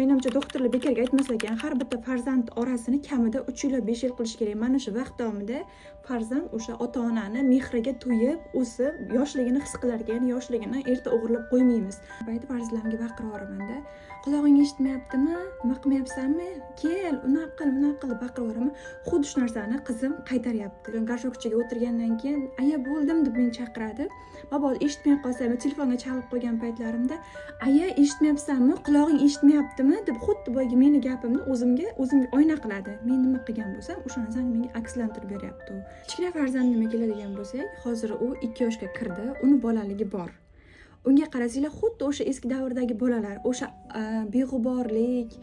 Menimcha, doktorlar bekorga aytmas ekan, har bitta farzand orasini kamida 3 yil, 5 yil qilish kerak. Mana shu vaqt davomida farzand o'sha ota onani mehriga to'yib o'sib, yoshligini his qilar ekan. Yoshligini erta o'g'irlab qo'ymaymiz. Payti farzandlarimga baqirib yuboramanda: "Qulog'ing eshitmayaptimi? Nima qilmayapsanmi? Kel, unaqa qil, bunaqa qil", deb baqirib yuboraman. Xuddi shu narsani qizim qaytaryapti. Горшок chaga o'tirgandan keyin "Aya, bo'ldim", deb meni chaqiradi. Mabodo eshitmay qolsam, telefonga chalib qo'ygan paytlarimda "Aya, eshitmayapsanmi? Qulog'ing eshitmayaptimi?" deb xuddi boyagi meni gapimni o'zimga o'zim oyna qiladi. Men nima qilgan bo'lsam, o'sha narsani menga akslantirib beryapti u. Kichkina farzandimga keladigan bo'lsak, hozir u 2 yoshga kirdi. Uni bolaligi bor. Unga qarasanglar, xuddi o'sha eski davrdagi bolalar, o'sha beg'uborlik,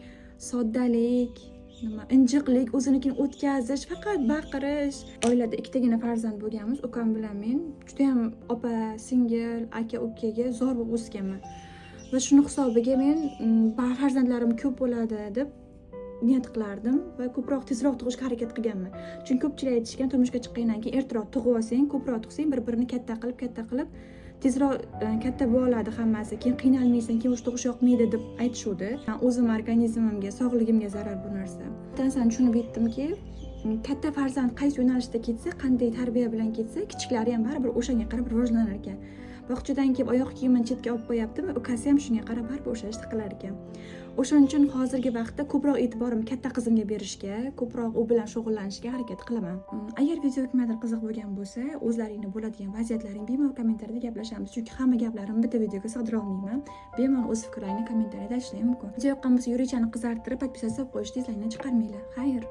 soddalik, nima, injiqlik, o'zinikini o'tkazish, faqat baqirish. Oilada ikkitagina farzand bo'lganmiz, ukam bilan men. Judayam opa singil, aka ukaga zo'r bo'lib o'sganman va shuni hisobiga men farzandlarim ko'p bo'ladi deb niyat qilardim va ko'proq, tezroq tug'ishga harakat qilganman. Chunki ko'pchilik aytishgan, turmushga chiqqandan keyin ertaroq tug'ib olsang, ko'proq tug'sang, bir birini katta qilib, katta qilib, tezroq katta bo'ladi hammasi, keyin qiynalmaysan, keyin уже tug'ish yoqmaydi deb aytishuvdi. Man o'zim organizmimga, sog'ligimga zarar bu narsa. Bitta narsani tushunib yetdimki, katta farzand qaysi yo'nalishda ketsa, qanday tarbiya bilan ketsa, kichiklari ham baribir o'shanga qarab rivojlanar ekan. Bog'chadan kelib oyoq kiyimini chetga olib qo'yaptimi, ukasi ham shunga qarab baribir o'sha ishni qilar ekan. O'shaning uchun hozirgi vaqtda ko'proq e'tiborim katta qizimga berishga, ko'proq u bilan shug'ullanishga harakat qilaman. Agar video kimgadir qiziq bo'lgan bo'lsa, o'zlaringni bo'ladigan vaziyatlaring bemalol kommentariyada gaplashamiz, chunki hamma gaplarimni bitta videoga sig'dira olmayman. Bemalol o'z fikrlaringni kommentariyada aytishlaring mumkin. Video yoqqan bo'lsa, yurakchani qizartirib, подписаться qilib qo'yishni esinglardan chiqarmanglar. Xayr.